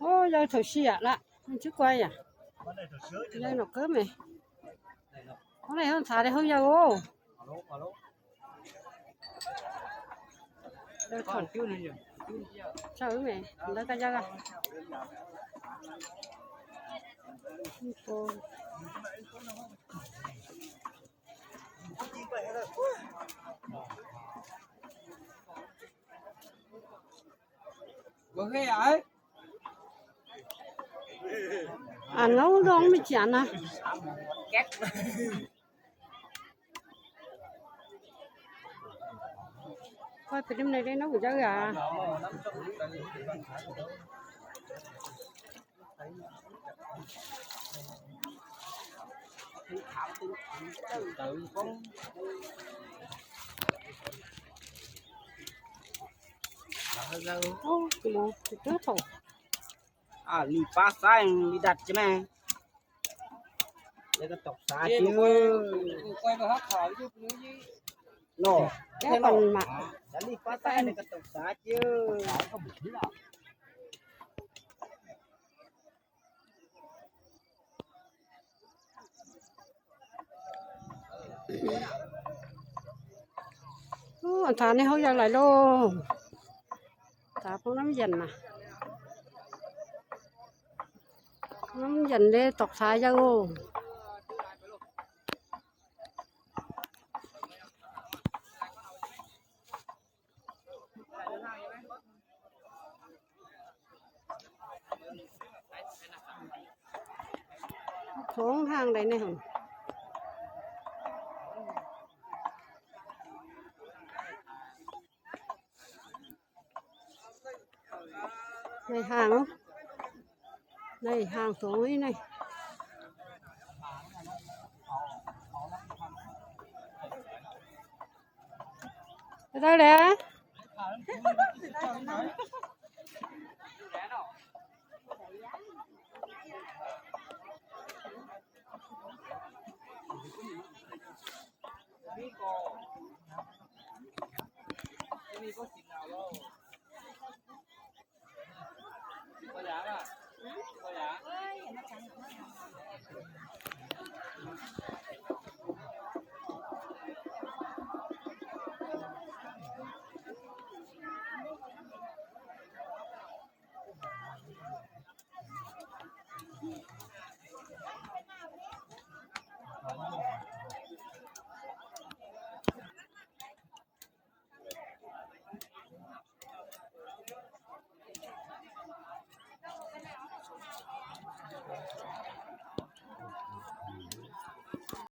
ໂອ້ ຢາຍເຖົ້າເຊຍລະ ມັນຊິກວາຍອະ ຢາຍນອກເກີມເອ ເຮົາໄດ້ເຮົາຖາໄດ້ເຮົາຢາກໂອ້ ເດີນເຂົ້າ ເຈົ້າແມ່ ເດີນກັນຢາກອະ ໂອ້ ບໍ່ເຄີຍເອົາ ອ່ານເອົາດອງໄມ່ຈຽນນະ ແກັກ ຄ່ອຍໄປດິມໃນເດ້ເນາະ ເຈົ້າອາ. ໂອ້ ກິໂລ ເຕີໂຖ ອາ ລີປາຊາຍ ລີດັດໃຊ່ໄໝ ແລ້ວກໍຕົກສາຈິ້ວ ເນາະ ແລ້ວກໍມາ ແລ້ວລີປາຊາຍ ແລ້ວກໍຕົກສາຈິ້ວ. ໂອ້ ອັນທານນີ້ເຮົາຢາກຫຼາຍໂລ ຖາພວກນ້ຳເຢັນນະ ນ້ຳເຢັນເດ້ ຕົກສາຢາກໂອ້. ຖົງທາງໃດແນ່ຫັ້ນ ໃນທາງ ໃນທາງ ຖົງນີ້ ໃນ ໄດ້ແລ້ວ ນີ້ກໍ ນີ້ກໍສິນເອົາແລ້ວ.